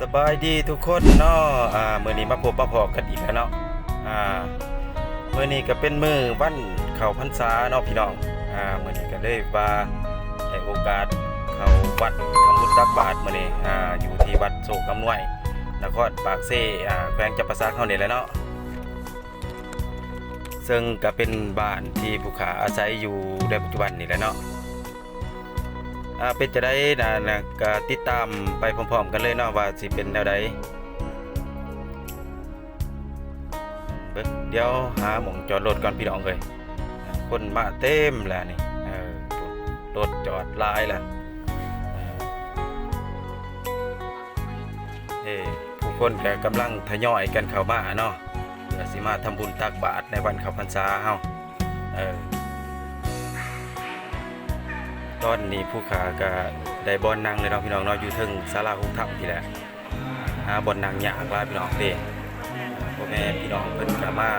ສະບາຍດີທຸກຄົນເນາະ ອ່າ ມື້ນີ້ມາພົບມາພໍ້ກັນອີກແລ້ວເນາະ ອ່າ ມື້ນີ້ກໍເປັນມື້ວັນເຂົ້າພັນສາເນາະພີ່ນ້ອງ ອ່າ ມື້ນີ້ກໍເລີຍວ່າໄດ້ໂອກາດເຂົ້າວັດທຳບຸນຕັກບາດມື້ນີ້ ອ່າ ຢູ່ທີ່ວັດໂຊກອຳນວຍ ນະຄອນປາກເຊ ອ່າ ແຂວງຈຳປາສັກເຮົານີ້ແຫຼະເນາະ. ເຊິ່ງກະເປັນບ້ານທີ່ຜູ້ຂ້າອາໄສຢູ່ໃນປັດຈຸບັນນີ້ແຫຼະເນາະ ອ່າ ເປັນຈັ່ງໃດນະ ນະ ກະຕິດຕາມໄປພ້ອມໆກັນເລີຍເນາະ ວ່າຊິເປັນແນວໃດ. ເບິ່ງ ດຽວຫາໝ່ອງຈອດລົດກ່ອນພີ່ນ້ອງເອີຍ ຄົນມາເຕັມແລ້ວນີ້ ເອີ ລົດຈອດຫຼາຍແລ້ວ ເອີ ຜູ້ຄົນກະກຳລັງທະຍອຍກັນເຂົ້າມາເນາະ ເພື່ອຊິມາທຳບຸນຕັກບາດໃນວັນເຂົ້າພັນສາເຮົາ ເອີ ຕອນນີ້ຜູ້ຂ້າກະໄດ້ບ່ອນນັ່ງແລ້ວເນາະພີ່ນ້ອງເນາະ ຢູ່ເທິງສາລາໂຮງທຳນີ້ແຫຼະ ຫາບ່ອນນັ່ງຍາກຫຼາຍພີ່ນ້ອງເດ້ ພໍ່ແມ່ພີ່ນ້ອງເພິ່ນກະມາ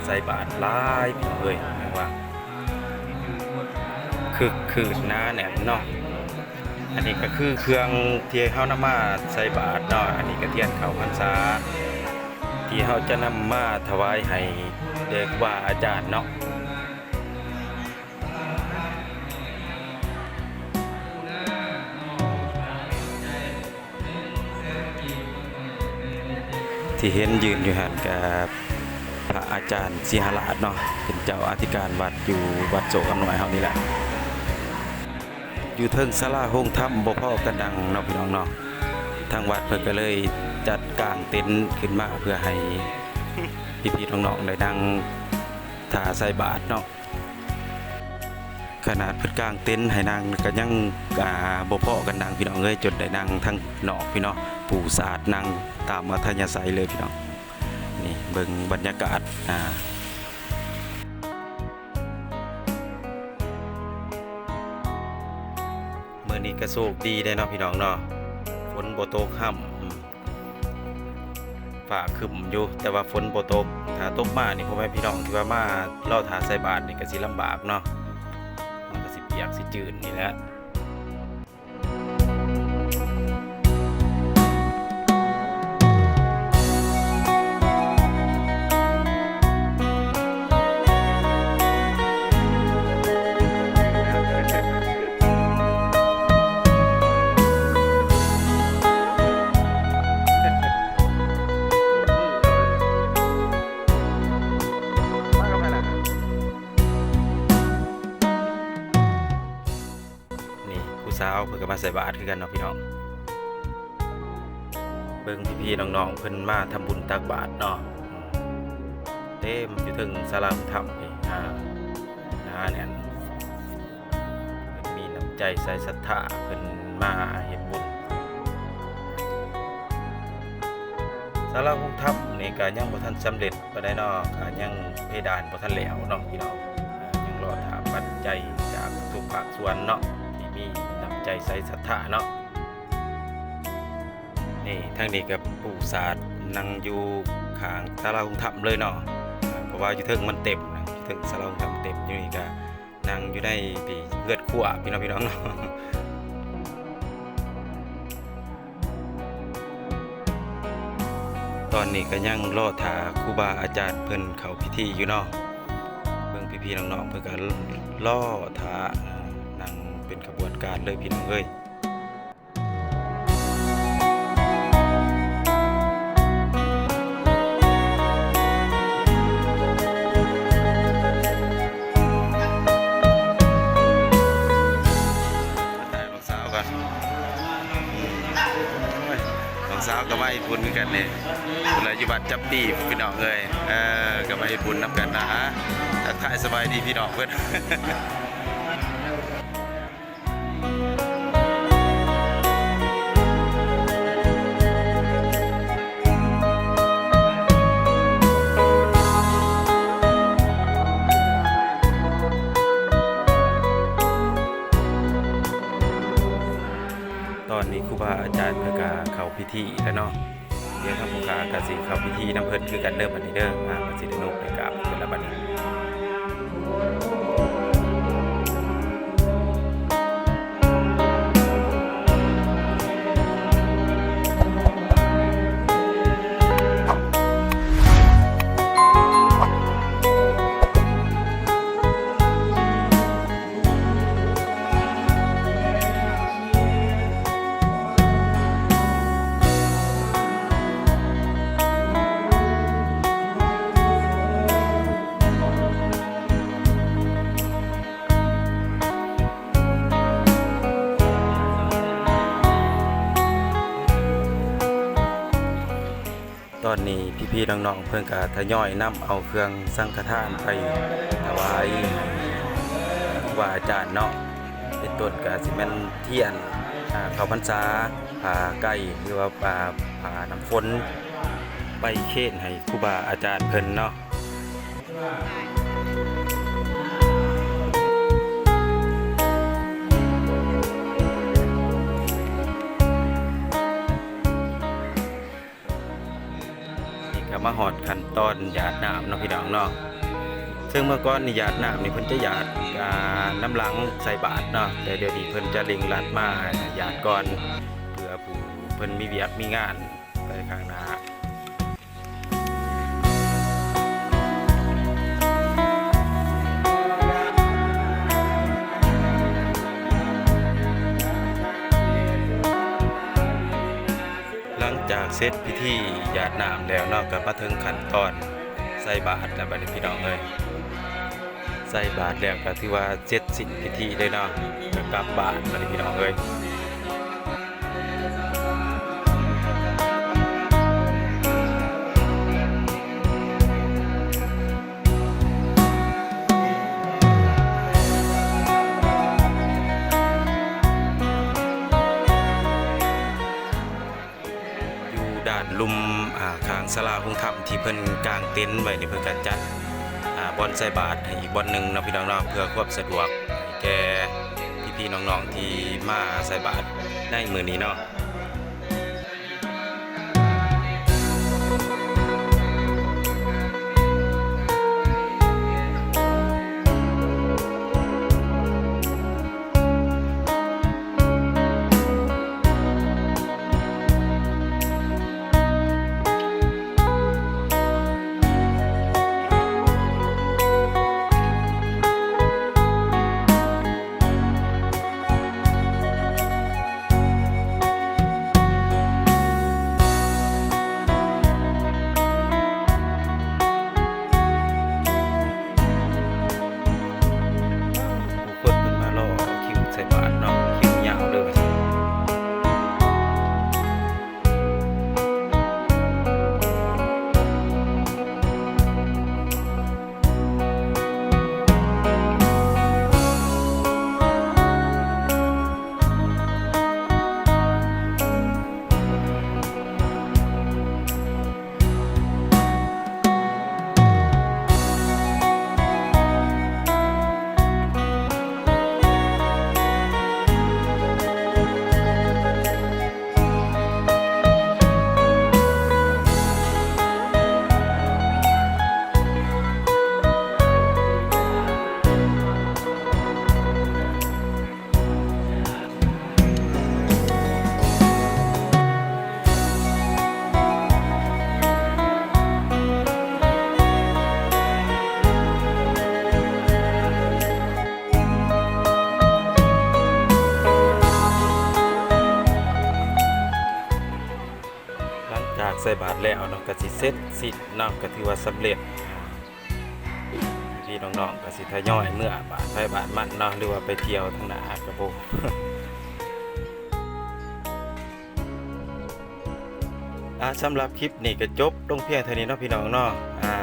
ໃສ່ບາດຫຼາຍພີ່ນ້ອງເອີຍ ເອີ້ນວ່າຄຶກຄື້ນໜາແໜ້ນເນາະ. ອັນນີ້ກໍຄືເຄື່ອງທີ່ເຮົານຳມາໃສ່ບາດເນາະ ອັນນີ້ກໍທຽນເຂົ້າພັນສາທີ່ເຮົາຈະນຳມາຖວາຍໃຫ້ແດ່ຄູບາອາຈານເນາະ. ທີ່ເຫັນຢືນຢູ່ຫັ້ນກໍພະອາຈານສີຫະລາດເນາະ ເປັນເຈົ້າອະທິການວັດຢູ່ວັດໂຊກອຳນວຍເຮົານີ້ແຫຼະ. ຢູ່ເທິງສາລາໂຮງທຳບໍ່ພໍກັນນັ່ງເນາະ ພີ່ນ້ອງເນາະ ທາງວັດເພິ່ນກໍເລີຍຈັດກາງເຕັນຂຶ້ນມາເພື່ອໃຫ້ພີ່ໆນ້ອງໆໄດ້ນັ່ງຖ້າໃສ່ບາດເນາະ. ຂະໜາດເພິ່ນກາງເຕັນໃຫ້ນັ່ງກໍຍັງ ອ່າ ບໍ່ພໍກັນນັ່ງ ພີ່ນ້ອງເອີຍ ຈົນໄດ້ນັ່ງທາງນອກພີ້ເນາະ ປູສາດນັ່ງຕາມອັດທະຍາໄສເລີຍພີ່ນ້ອງ. ນີ້ເບິ່ງບັນຍາກາດ ອ່າ ມື້ນີ້ກໍໂຊກດີເດ້ເນາະ ພີ່ນ້ອງເນາະ ຝົນບໍ່ຕົກ ຫ້ຳ ອືມ ຟ້າຄຶ້ມຢູ່ ແຕ່ວ່າຝົນບໍ່ຕົກ. ຖ້າຕົກມານີ້ ພໍ່ແມ່ພີ່ນ້ອງທີ່ວ່າມາລໍຖ້າໃສ່ບາດນີ້ກໍຊິລຳບາກເນາະ ມັນກໍຊິປຽກຊິຈືນນີ້ແຫຼະ. ນີ້ຜູ້ສາວເພິ່ນກໍມາໃສ່ບາດຄືກັນເນາະພີ່ນ້ອງ. ເບິ່ງພີ່ໆນ້ອງໆເພິ່ນມາທຳບຸນຕັກບາດເນາະ ເຕັມຢູ່ເທິງສາລາທຳນີ້ ອ່າ ໜາແໜ້ນ ເພິ່ນມີນ້ຳໃຈໃສສັດທາ ເພິ່ນມາເຮັດບຸນ. ສາລາໂຮງທຳນີ້ກະຍັງບໍ່ທັນສຳເລັດປານໃດເນາະ ກະຍັງເພດານບໍ່ທັນແລ້ວເນາະພີ່ນ້ອງ ຍັງລໍຖ້າປັດໄຈຈາກທຸກພາກສ່ວນເນາະ ທີ່ມີນ້ຳໃຈໃສສັດທາເນາະ. ນີ້ທາງນີ້ກໍປູສາດນັ່ງຢູ່ຂ້າງສາລາໂຮງທຳເລີຍເນາະ ເພາະວ່າຢູ່ເທິງມັນເຕັມນະ ຢູ່ເທິງສາລາໂຮງທຳເຕັມ ຢູ່ນີ້ກໍນັ່ງຢູ່ໃນທີ່ເຮືອນຄົວພີ່ນ້ອງ ພີ່ນ້ອງເນາະ. ຕອນນີ້ກໍຍັງລໍຖ້າຄູບາອາຈານເພິ່ນເຂົ້າພິທີຢູ່ເນາະ ເບິ່ງພີ່ໆນ້ອງໆເພິ່ນກໍລໍຖ້າ ນັ່ງເປັນຂະບວນການເລີຍພີ່ນ້ອງເອີຍ. ສາວກ່ອນ ໂອ້ຍ ນ້ອງສາວກໍມາເຮັດບຸນຄືກັນນີ້ ເພິ່ນລະຢູ່ວັດຈຳປີພີ່ນ້ອງເອີຍ ເອີ ກໍມາເຮັດບຸນນຳກັນນະ ທັກທາຍສະບາຍດີພີ່ນ້ອງເພິ່ນ. ຕອນນີ້ຄູບາອາຈານເພິ່ນກະເຂົ້າພິທີແລ້ວເນາະ ດຽວທາງຜູ້ຂ້າກະຊິເຂົ້າພິທີນຳເພິ່ນຄືກັນເດີບັດນີ້ເດີ ອ່າ ກະຊິໄດ້ນົບໄດ້ກາບເພິ່ນລະບັດນີ້. ຕອນນີ້ ຕອນນີ້ພີ່ໆນ້ອງໆເພິ່ນກະທະຍອຍນຳເອົາເຄື່ອງສັງຄະທານໄປຖວາຍຄູບາອາຈານເນາະ ເປັນຕົ້ນກະຊິແມ່ນທຽນ ອາ ເຂົ້າພັນສາ ຜ້າໄກ່ ຫຼືວ່າ ອາ ຜ້ານ້ຳຝົນ ໄປເຄນໃຫ້ຄູບາອາຈານເພິ່ນເນາະ. ນີ້ກະມາຮອດຂັ້ນຕອນຢາດນ້ຳເນາະພີ່ນ້ອງເນາະ ເຊິ່ງເມື່ອກ່ອນນີ້ຢາດນ້ຳນີ້ເພິ່ນຈະຢາດ ອາ ນຳຫຼັງໃສ່ບາດເນາະ ແຕ່ດຽວນີ້ເພິ່ນຈະເລັ່ງລັດມາຢາດກ່ອນ ເພື່ອຜູ້ເພິ່ນມີວຽກມີງານໄປຂ້າງໜ້າ. ຫຼັງຈາກເສັດພິທີຢາດນ້ຳແລ້ວເນາະ ກະມາເຖິງຂັ້ນຕອນໃສ່ບາດແລ້ວບັດນີ້ພີ່ນ້ອງເອີຍ ໃສ່ບາດແລ້ວກະຖືວ່າເສັດສິ້ນພິທີເລີຍເນາະ ກະກັບບ້ານບັດນີ້ພີ່ນ້ອງເອີຍ. ຢູ່ດ້ານລຸ່ມ ອາ ຂ້າງສາລາໂຮງທຳທີ່ເພິ່ນກາງເຕັນໄວ້ນີ້ ເພິ່ນກະຈັດ ອາ ບ່ອນໃສ່ບາດໃຫ້ອີກບ່ອນໜຶ່ງເນາະພີ່ນ້ອງເນາະ ເພື່ອຄວາມສະດວກແກ່ພີ່ໆນ້ອງໆທີ່ມາໃສ່ບາດໃນມື້ນີ້ເນາະ. ຜູ້ຄົນເພິ່ນມາລໍຄິວໃສ່ບາດເນາະ ຄິວຍາວເລີຍວ່າຊັ້ນ. ຫຼັງຈາກໃສ່ບາດແລ້ວເນາະ ກະຊິເສັດສິ້ນເນາະ ກະຖືວ່າສຳເລັດ. ພີ່ນ້ອງໆກະຊິທະຍອຍເມືອບ້ານໃຜບ້ານມັນເນາະ ຫຼືວ່າໄປທ່ຽວທາງໜ້າກະບໍ່ ອາ ສຳລັບຄລິບນີ້ກະຈົບລົງພຽງເທົ່ານີ້ເນາະພີ່ນ້ອງເນາະ. ອາ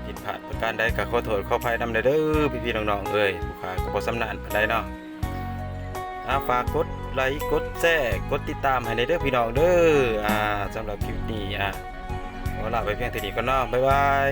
ຜິດພາດປະການໃດກະຂໍໂທດຂໍອະໄພນຳແດ່ເດີ ພີ່ໆນ້ອງໆເອີຍ ຜູ້ຂ້າກະບໍ່ຊຳນານປານໃດເນາະ. ອາ ຝາກກົດໄລ ກົດແຊ ກົດຕິດຕາມໃຫ້ແດ່ເດີພີ່ນ້ອງເດີ. ອາ ສຳລັບຄລິບນີ້ ອາ ຂໍລາໄປພຽງເທົ່ານີ້ກ່ອນເນາະ ບາຍບາຍ.